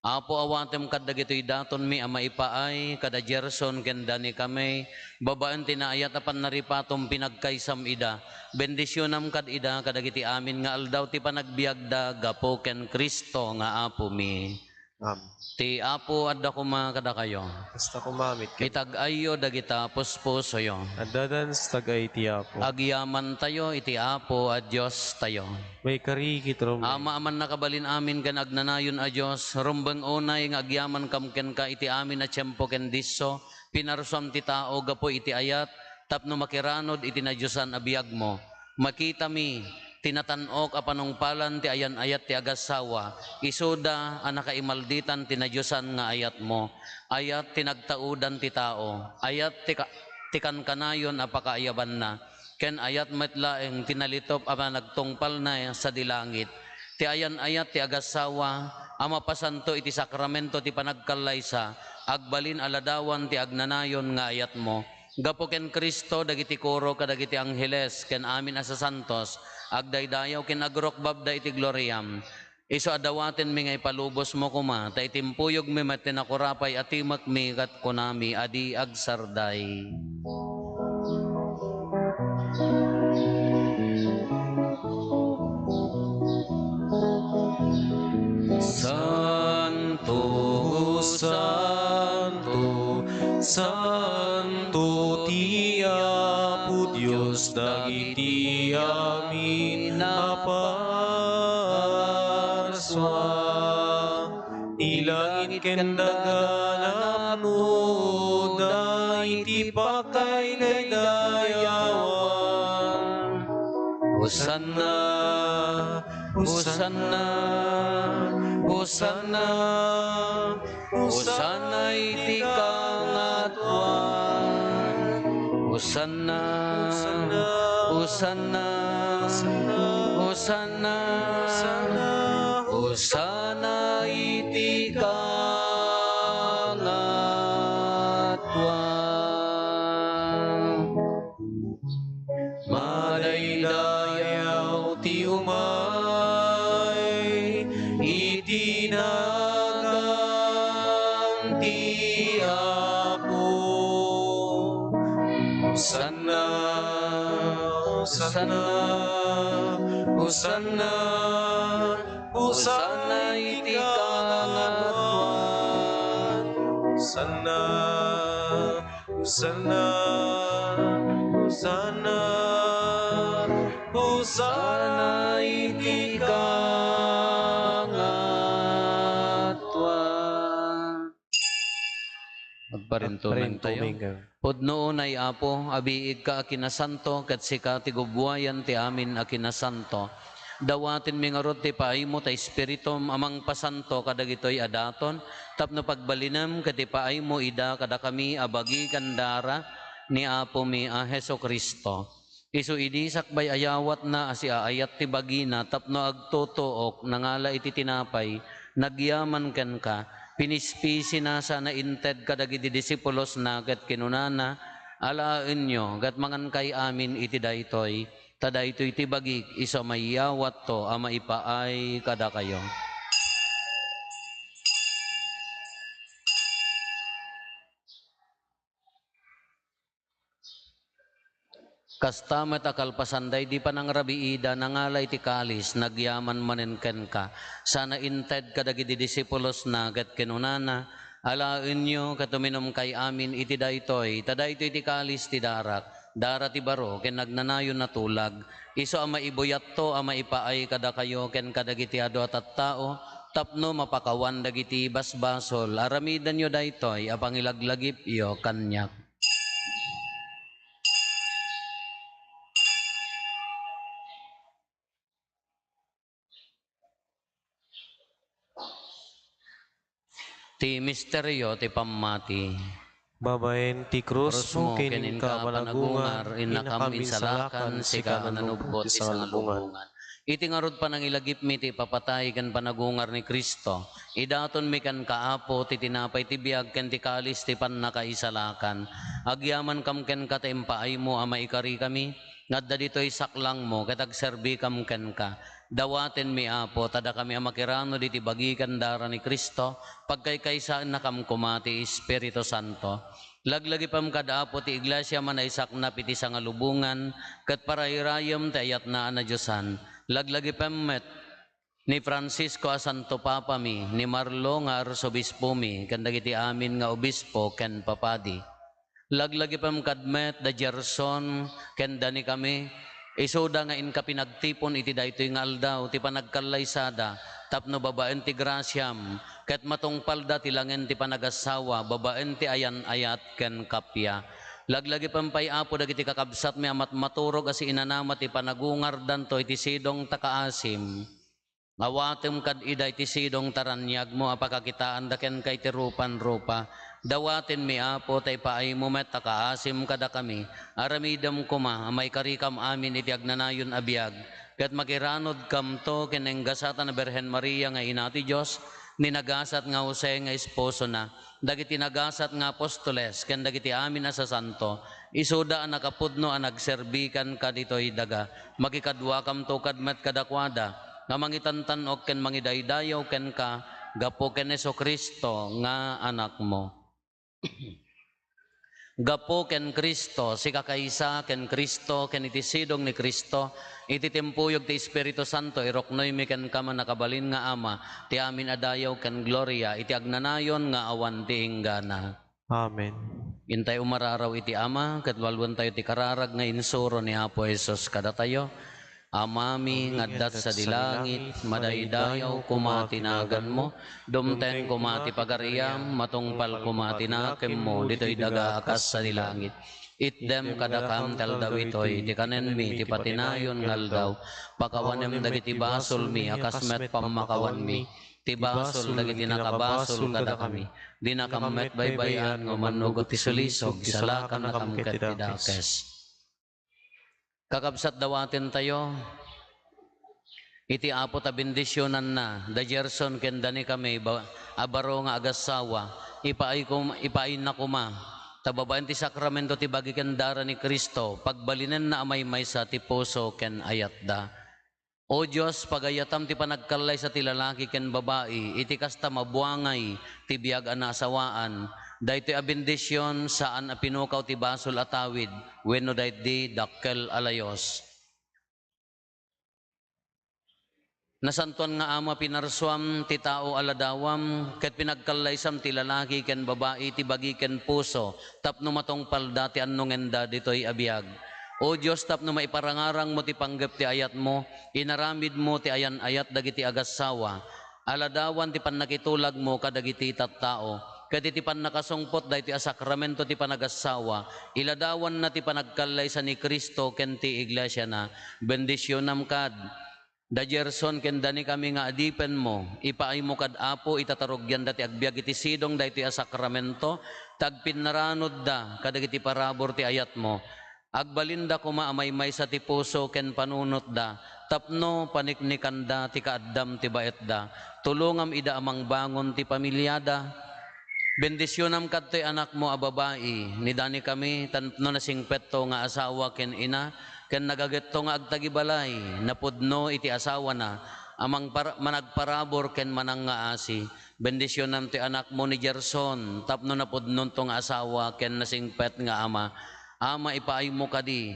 Apo, awatem kad dagitoy datonmi a maipaay kada Gerson ken Dani Kamey, babaen ti naayat a pannaripatom, pinagkaysam ida. Bendisionam kad ida kadagiti amin nga aldaw ti panagbiagda gapu ken Cristo nga Apomi. Amen. Ti Apo adda koma kadakayo. Kasta koma met ken. Itag-ayyo dagita puspusoyo. Addadan sa tag-ay ti Apo. Agyamantayo iti Apo a Diostayo. Maikari iti rumeng. Ama a mannakabalin amin ken agnanayon a Dios, rumbeng unay nga agyamankam kenka iti amin a tiempo ken disso, pinarsuam ti tao gapu iti ayat tapno makiranud iti nadiosan a biagmo. Makitami ti natan-ok a panungpalan ti ayan-ayat ti agassawa, isuda a nakaimalditan ti nadiosan nga ayatmo. Ayat ti nagtaudan ti tao, ayat ti ka-, ti kankanayon a pakaayabanna, ken ayat met laeng ti nalitup a panagtungpalna sadi langit. Ti ayan-ayat ti agassawa a mapasanto iti sakramento ti panagkallaysa, agbalin a ladawan ti agnanayon nga ayatmo. Gapu ken Cristo, dagiti kuro kadagiti angheles ken amin a sasantos, agdaydayaw ken agrukbabda iti gloriam. Isu a dawatenmi nga ipalubosmo koma, ta itimpuyogmi met ti nakurapay a timekmi ket kunami a di agsarday. Santo, santo, santo ti Apo Dios dagiti amin a parsua. Ti langit ken daga napnoda iti pakaidaydayawan. Hosanna, Hosanna, Hosanna, Hosanna iti kangatoan. Hosanna, Hosanna, Hosanna, Hosanna iti kangatoan. Madaydayaw ti umay iti nagan ti Apo. Hosanna, Hosanna, Hosanna, Hosanna iti kangatoan. Hosanna, Hosanna, Hosanna, Hosanna iti kangatoan. Agparintumeng tayo. Agparintumeng tayo. Pudno unay, Apo, abiigka a kinasanto, ket sika ti gubbuayan ti amin a kinasanto. Dawatenmi ngarud ti paaymo ta Espiritum a mangpasanto kadagitoy a daton, tapno pagbalinem ket ipaaymo ida kadakami a bagi ken dara ni Apomi a Jesu-Cristo. Isu idi sakbay a yawatna a siaayat ti bagina tapno agtutuok, nangala iti tinapay, nagyaman kenka, pinispisina sana inted kadagiti disipulosna ket kinunana, "Alaenyo ket mangankay amin iti daytoy, ta daytoy ti bagik isu a mayawatto a maipaay kadakayo." Kasta met a kalpasan daydi panangrabiida, nangala iti kalis, nagyaman manen kenka, sana inted kadagiti disipulosna ket kinunana, "Alaenyo ket uminumkay amin iti daytoy, ta daytoy ti kalis ti darak, dara ti baro ken nagnanayon a tulag, isu a maibuyatto a maipaay kadakayo ken kadagiti adu a tattao, tapno mapakawan dagiti basbasol. Aramidenyo daytoy a pangilaglagipyo kaniak." Ti misterio ti pammati. Babaen ti krusmo ken inka panagungar, innakam insalakan, sika a nanubot ti sangalubongan. Iti ngarud panangilagipmi ti ipapatay ken panagungar ni Cristo, idatonmi kenka, Apo, ti tinapay ti biag ken ti kalis ti pannakaisalakan. Agyamankam kenka ta impaaymo a maikarikami, nga adda ditoy saklangmo ket agserbikam kenka. Dawatenmi, Apo, ta dakami a makiranod iti bagi ken dara ni Cristo, pagkaykaysaennakam koma ti Espiritu Santo. Laglagipem kad Apo ti Iglesia a naisaknap iti sangalubongan ket parairayem ti ayatna a nadiosan. Laglagipem met ni Francisco a Santo Papami, ni Marlo nga Arsobispomi, ken dagiti amin nga obispo ken papadi. Laglagipem kad met da Gerson ken Danikami, isuda nga inka pinagtipon iti daytoy nga aldaw ti panagkallaysada tapno babaen ti grasiam, ket matungpalda ti langen ti panagassawa babaen ti ayan-ayat ken kappia. Laglagipem pay, Apo, dagiti kakabsatmi a matmaturog a siinanama ti panagungardanto iti sidong ta kaasim. Awatem kad ida iti sidong ta raniagmo a pakakitaanda kenka iti rupan-rupa. Dawatenmi, Apo, ta ipaaymo met a kaasim kadakami. Aramidem koma a maikarikam amin iti agnanayon a biag, ket makiranodkamto ken nagasat a Birhen Maria nga Ina ti Dios, ni nagasat nga Jose nga esposona, dagiti nagasat nga apostoles, ken dagiti amin a sasanto, isuda a nakapudno a nagserbi kenka ditoy daga. Makikaduakamto kad met kadakuada nga mangitantan-ok ken mangidaydayaw kenka gapu ken Jesu-Cristo nga Anakmo. Gapu ken Cristo, sikakaysa ken Cristo, ken iti sidong ni Cristo, iti timpuyog ti Espiritu Santo, iruknoymi kenka, mannakabalin nga Ama, ti amin a dayaw ken gloria iti agnanayon nga awan ti inggana. Amen. Intay umararaw iti Ama, ket walwentayo ti kararag nga insuro ni Apo Jesus kadatayo. Amami nga adda sadi langit, madaydayaw koma ti naganmo, dumteng koma ti pagariam, matungpal koma ti nakemmo ditoy daga a kas sadi langit. Itdem kadakam ti aldaw itoy ti kanenmi ti patinayon nga aldaw. Pakawanem dagiti basolmi a kas met pammakawanmi ti basol dagiti nakabasol kadakami. Dinakam met baybay-an nga umannugot ti sulisog, isalakannakam ket ti dakes. Kakabsat, dawatentayo iti Apo ta bendisionanna da Gerson ken Danikami ba-, a baro nga agassawa. Ipaay kom-, ipaayna koma ta babaen ti sakramento ti bagi ken dara ni Cristo, pagbalinenna a maymaysa ti puso ken ayatda. O Dios, pagayatam ti panagkallaysa ti lalaki ken babai iti kasta mabuangay ti biag a naasawaan. Daytoy a bendision, saan a pinukaw ti basol a tawid wenno daydi dakkel a layus. Nasantoan nga Ama, pinarsuam ti tao a ladawam, ket pinagkallaysam ti lalaki ken babai ti bagi ken puso tapno matungpalda ti annongenda ditoy a biag. O Dios, tapno maiparangarangmo ti panggep ti ayatmo, inaramidmo ti ayan-ayat dagiti agassawa. Aladawan ti pannakitulagmo kadagiti tattao, ket iti pannakasungpot daytoy a sakramento ti panagassawa, iladawanna ti panagkallaysa ni Cristo ken ti iglesiana. Bendisionam kad da Gerson ken Danikami nga adipenmo. Ipaaymo kad, Apo, ita ta rugianda ti agbiag iti sidong daytoy a sakramento, ta agpinnaranodda kadagiti parabur ti ayatmo. Agbalinda koma a maymaysa ti puso ken panunotda, tapno paniknikanda ti kaaddam ti baetda. Tulongam ida a mangbangon ti familiada. Bendisionam kadtoy anakmo a babai, ni Danikami, tapno nasingpetto nga asawa ken ina, ken nagagetto nga agtagibalay, napudno iti asawana, a mangpar-, managparabur ken manangngaasi. Bendisionam ti anakmo ni Gerson, tapno napudnonto nga asawa ken nasingpet nga ama. Ama, ipaaymo kadi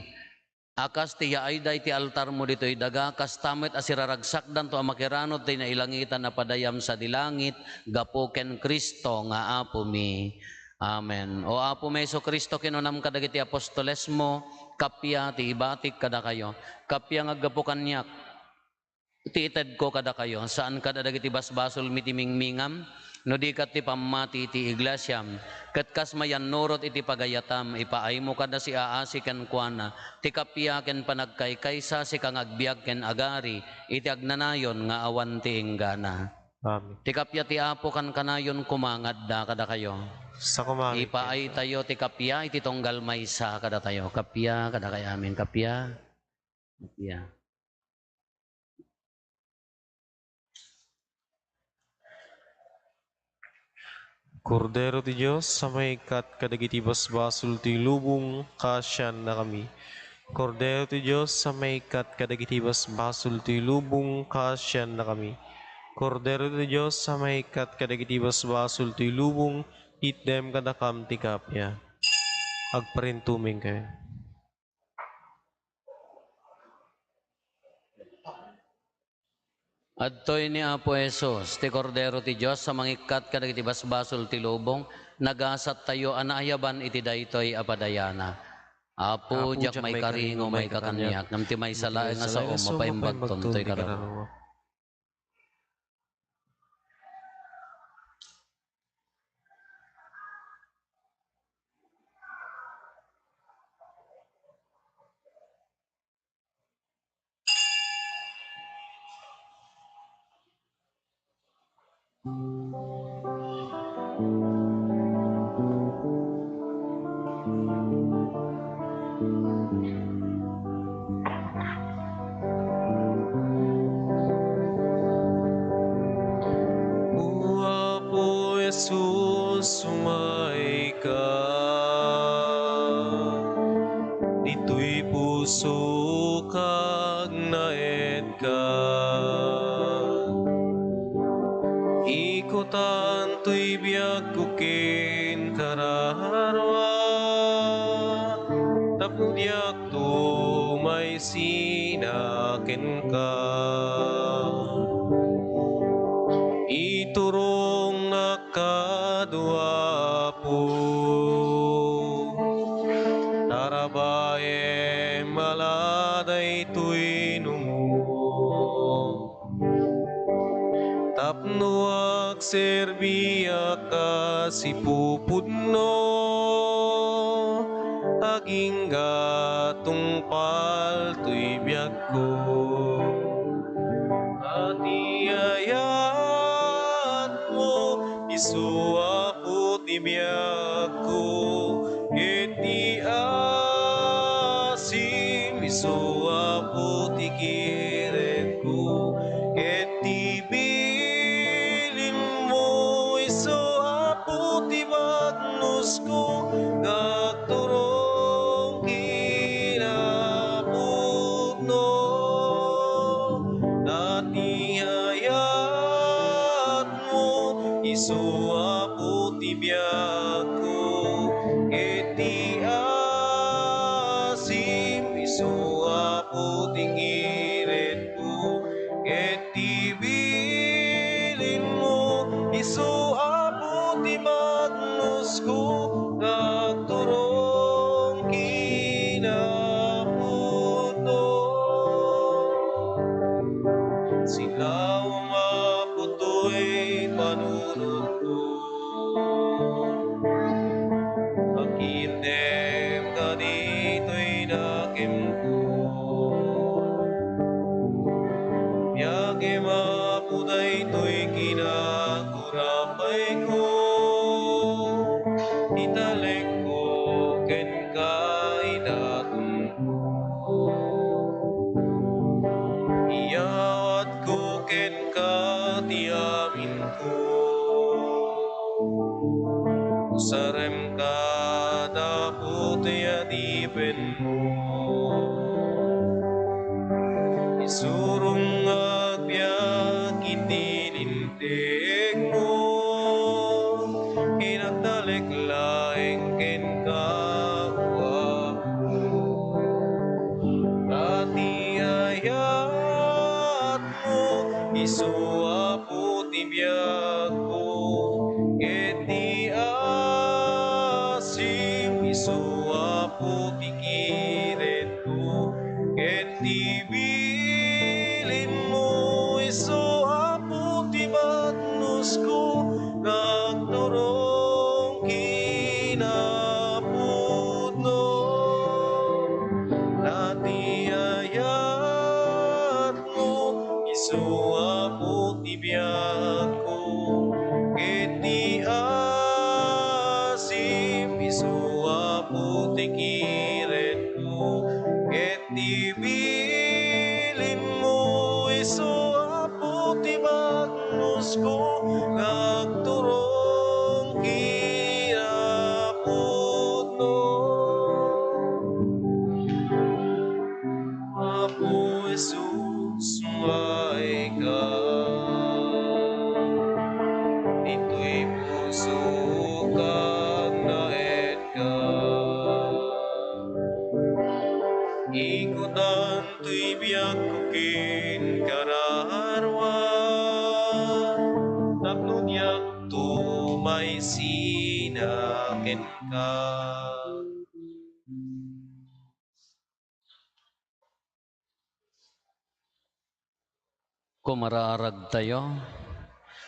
a kas ti yaayda iti altarmo ditoy daga, kasta met a siraragsakdanto a makiranod ti nailangitan a padayam sadi langit gapu ken Cristo nga Apomi. Amen. O Apomi Jesu-Cristo, kinunam kadagiti apostolesmo, kappia ti ibatik kadakayo. Kappia nga aggapu kaniak ti itedko kadakayo, saan kada dagiti basbasolmi ti mingmingam, no di ket ti pammati ti iglesiam. Ket kas mayannurot iti pagayatam, ipaaymo kada siaasi kenkuana ti kappia ken panagkaykaysa, sika nga agbiag ken agari iti agnanayon nga awan ti inggana. Amen. Ti kappia ti Apo kankanayon koma nga adda kadakayo. Sa koma. Ipaaytayo ti kappia iti tunggal maysa kadatayo. Kappia kadakayo amin, kappia. Kappia. Kordero ti Dios, a maikkat kadagiti basbasol ti lubong, kaasiannakami. Kordero ti Dios a maikkat kadagiti basbasol ti lubong, kaasiannakami. Kordero ti Dios a maikkat kadagiti basbasol ti lubong, itdem kadakam ti kappia. Agparintumengkayo. Adtoy ni Apo Jesus, ti Kordero ti Dios a mangikkat kadagiti basbasol ti lubong, nagasattayo a naayaban iti daytoy a padayana. Apo, Apo, diak diak maikari, maikari, maikakaniak, ngem ti maysa laeng a sao mapaimbagton toy kararuak. O Apo Jesus, umayka. Ditoy pusok agnaed ka. Ikutan toy biagko ken kararua, tapno diakto maisina kenka. Iturongnak kadu, Apo, tarabaem a la daytoy numo. Tapno agserbiak a sipupudno, agingga tungpal toy biagko. A ti ayatmo, isu Apo ti biagko, ket ti asim, isu Apo ti kirekko, ket ti bilinmo, isu Apo ti bagnosko, nga agturong kinapudno. A ti ayatmo, isu Apo ti biagko, ket ti asim, isu Apo ti kirekko, ket ti bilinmo, isu Apo ti bagnosko, nga agturong kinapudno. Silaom, Apo, toy panunotko. Agindem kaditoy nakemko. Biagem, Apo, daytoy kinakurapayko. Italekko kenka, idatonko. Iyawatko kenka ti aminko. Usarem kada putay a dipenmo. Isurong nga agbiag iti linteg mo, ket agtalek laeng kenka, O Apo. A ti ayatmo, isu Apo ti biagko, ket ti asim, isu Apo ti kirekko, ket ti bilinmo, isu Apo ti bagnosko, nga agturong kinapudno. A ti ayatmo, isu Apo ti biagko, ket ti asim, isu Apo ti kirekko, ket ti bilinmo, isu Apo ti bagnosko, nga agturong kinapudno. Jesus, maika. Ditoy puso kang naedka. Ikutan toy biagko ken kararua, tapno diak tumaysina kenka. Kumaraaragtayo.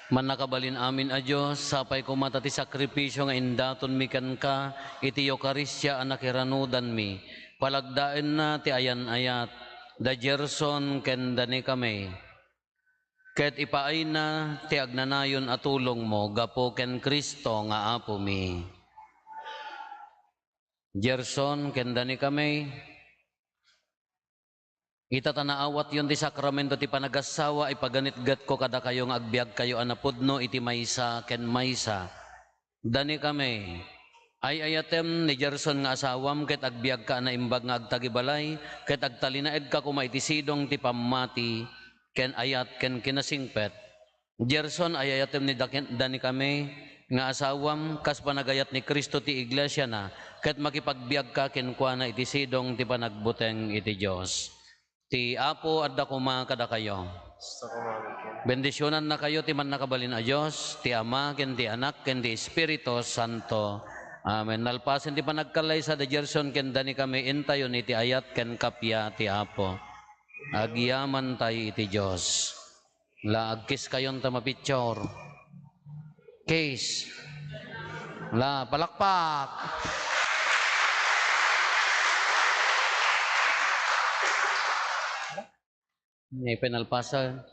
Mannakabalin amin a Dios, sapay koma ta ti sakripisio nga indatonmi kenka iti Eukaristia a nakiranudanmi, palagdaenna ti ayan-ayat da Gerson ken da Nicamey, ket ipaayna ti agnanayon a tulongmo gapu ken Cristo nga Apomi. Gerson ken da Nicamey, ita ta naawatyon ti sakramento ti panagassawa, ipaganitgetko kadakayo nga agbiagkayo a napudno iti maysa ken maysa. Da Nicamey, ay-ayatem ni Gerson nga asawam ket agbiagka a naimbag nga agtagibalay, ket agtalinaedka koma iti sidong ti pammati ken ayat ken kinasingpet. Gerson, ay-ayatem ni da-, da Nicamey nga asawam kas panagayat ni Cristo ti iglesiana, ket makipagbiagka kenkuana iti sidong ti panagbuteng iti Dios. Ti Apo adda koma kadakayo. Bendisionannakayo ti Mannakabalin a Dios, ti Ama, ken ti Anak, ken ti Espiritu Santo. Amen. Nalpasen ti panagkallaysa da Gerson ken da Nicamey, intayon iti ayat ken kappia ti Apo. Agyamantay iti Dios. La, agkiskayon ta mapicture. Kiss. La, palakpak. Ni penalpasa.